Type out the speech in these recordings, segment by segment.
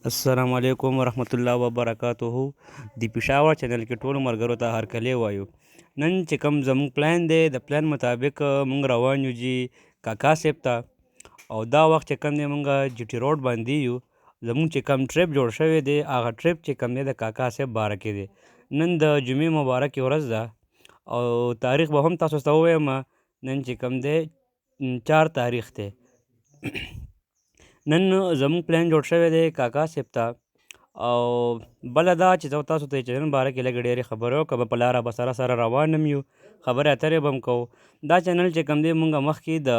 السلام علیکم ورحمت الله وبرکاته. د پېښور چینل کې ټولو ملګرو ته هرکلی وایو. نن چې کوم زموږ پلان دی، د پلان مطابق موږ روان یو جي کاکا صاحب ته، او دا وخت چې کوم دی موږ جي ټي روډ باندې یو. زموږ چې کوم ټریپ جوړ شوی دی، هغه ټریپ چې کوم دی د کاکا صاحب باره کې دی. نن د جمعې مبارکې ورځ ده او تاریخ به هم تاسو ته ووایم. نن چې کوم دی 4 تاریخ دی. نن زموږ پلان جوړ شوی دی کاکا صاحب ته. او بله دا چې زه تاسو ته چینل باره کې لږې ډېرې خبرې وکړم، په لاره به سره سره روان هم یو، خبرې اترې به هم کوو. دا چینل چې کوم دی موږ مخکې د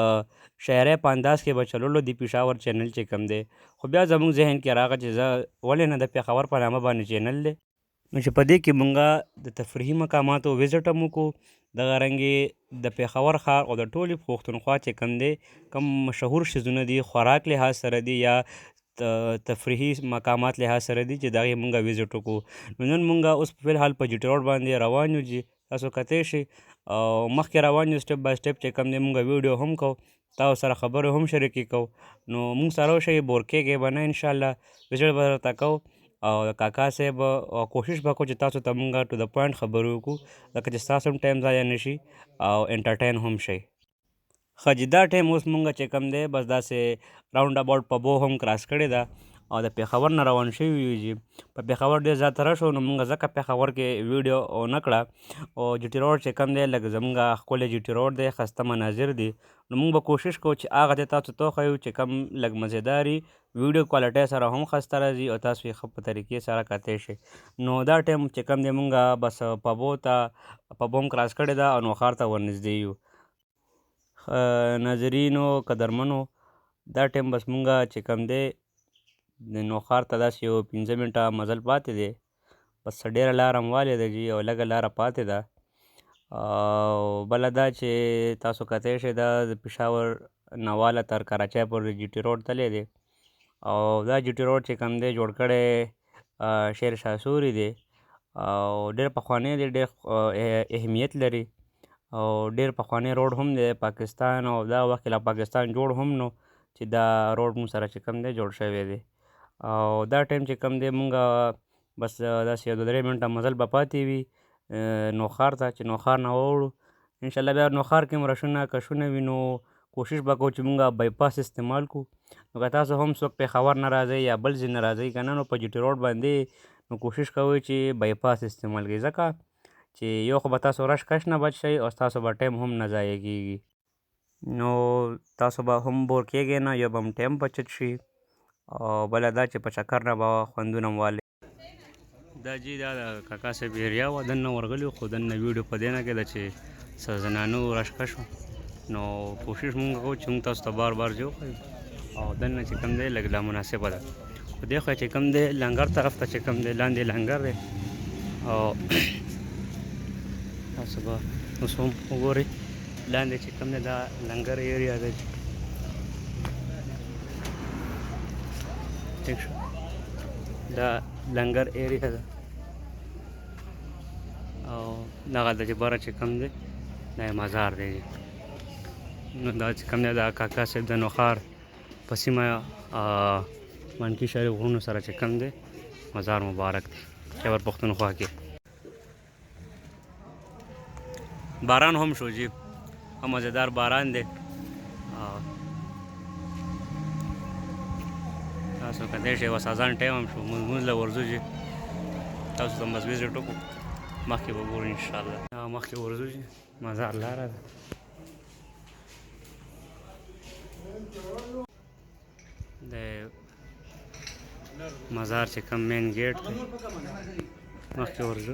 شاعرۍ په انداز کې به چلولو، د پېښور چینل چې کوم دی، خو بیا زموږ ذهن کې راغی چې زه ولې نه د پېښور په نامه باندې چینل دی، نو چې په دې کې مونږ د تفریحي مقاماتو وزټ هم وکړو، دغه رنګې د پېښور ښار او د ټولې پښتونخوا چې کوم دی کوم مشهور څیزونه دي، خوراک لحاظ سره دي یا تفریحي مقامات لحاظ سره دي، چې د هغې مونږ وزټ وکړو. نو نن مونږ اوس په فلحال په جي ټي روډ باندې روان یو جي، تاسو کتی شئ، او مخکې روان یو سټپ بای سټپ چې کوم دی مونږ ویډیو هم کوو، تاسو سره خبرې هم شریکې کوو. نو مونږ سره اوسئ، بور کېږئ به نه، انشاءالله وزټ به درته کوو. او د کاکا صاحب او کوشش به کوو چې تاسو ته مونږ ټو د پوینټ خبرې وکړو، ځکه چې ستاسو هم ټایم ضایع نه شي او انټرټین هم شئ. ښه جي، دا ټایم اوس مونږ چې کوم دی بس داسې راونډ اباوټ پبو هم کراس کړې ده او د پېښور نه روان شوي یو جي. په پېښور ډېر زیات رش و، نو مونږ ځکه پېښور کې ویډیو ونه کړه. او جي ټي روډ چې کوم دی لږ زمونږ ښکلی جي ټي روډ دی، ښایسته مناظر دي، نو مونږ به کوشش کوو چې هغه ځای تاسو ته وښیو چې کوم لږ مزیداري ویډیو کوالټۍ سره هم ښایسته راځي او تاسو یې ښه په طریقې سره کتی شئ. نو دا ټایم چې کوم دی مونږ بس پبو ته پبو هم کراس کړې ده او نوښار ته ورنږدې یو. ناظرینو قدرمنو، دا ټایم بس مونږ چې کوم دی د نوښار ته داسې یو 5 منټه مزل پاتې دی، بس ډېره لاره هم والې ده جي او لږه لاره پاتې ده. او بله دا چې تاسو کتی شئ دا د پېښور نه واله تر کراچۍ پورې جي ټي روډ تللی دی، او دا جي ټي روډ چې کوم دی جوړ کړی شیر شاه سوري دی، او ډېر پخوانی دی، ډېر اهمیت لري، او ډېر پخوانی روډ هم دی پاکستان، او دا وخت کې لا پاکستان جوړ هم نو چې دا روډ مونږ سره چې کوم دی جوړ شوی دی. او دا ټایم چې کوم دی مونږ بس داسې یو دوه درې منټه مزل به پاتې وي نوښار ته، چې نوښار نه واوړو انشاءالله. بیا نوښار کې هم رشونه کشونه وي، نو کوشش به کوو چې مونږ بای پاس استعمال کړو. نو که تاسو هم څوک پېښور نه راځئ یا بل ځای نه راځئ که نه، نو په جي ټي روډ باندې نو کوشش کوئ چې بای پاس استعمال کړئ، ځکه چې یو خو به تاسو رش کش نه بچ شئ او ستاسو به ټایم هم نه ضایع کېږي، نو تاسو به هم بور کېږئ نه، یو به هم ټایم بچت شي، او بله دا چې په چکر نه به خوندونه هم والئ. دا جي دا د کاکا صاحب ایریا وه، دننه ورغلي وو، خو دننه ویډیو په دې نه کېده چې څه زنانو رش کش و، نو کوشش مونږ کوو چې مونږ تاسو ته بار بار ځای وښیو. او دننه چې کوم دی لږ لا مناسبه ده، خو دې خوا چې کوم دی لنګر طرف ته چې کوم دی لاندې لنګر دی، او تاسو به اوس هم وګورئ لاندې چې کوم دی دا لنګر ایریا ده جي. ټیک شو، دا لنګر ایریا ده، او دغه د چې بره چې کوم دی دا یې مزار دی جي. نو دا چې کوم دی دا کاکا صاحب د نوښار په سیمه مانکي شریف غرونو سره چې کوم دی مزار مبارک دی خیبر پښتونخوا کې. باران هم شو جي، ښه مزیدار باران دی. تاسو کتلی شئ اوس اذان ټایم هم شو، مونږ له ورځو جي، تاسو ته بس وزټ وکړو، مخکې به ګورو انشاءالله. مخکې ورځو جي، مزار لاره ده. د مزار چې کوم مین ګیټ دی مخکې ورځو.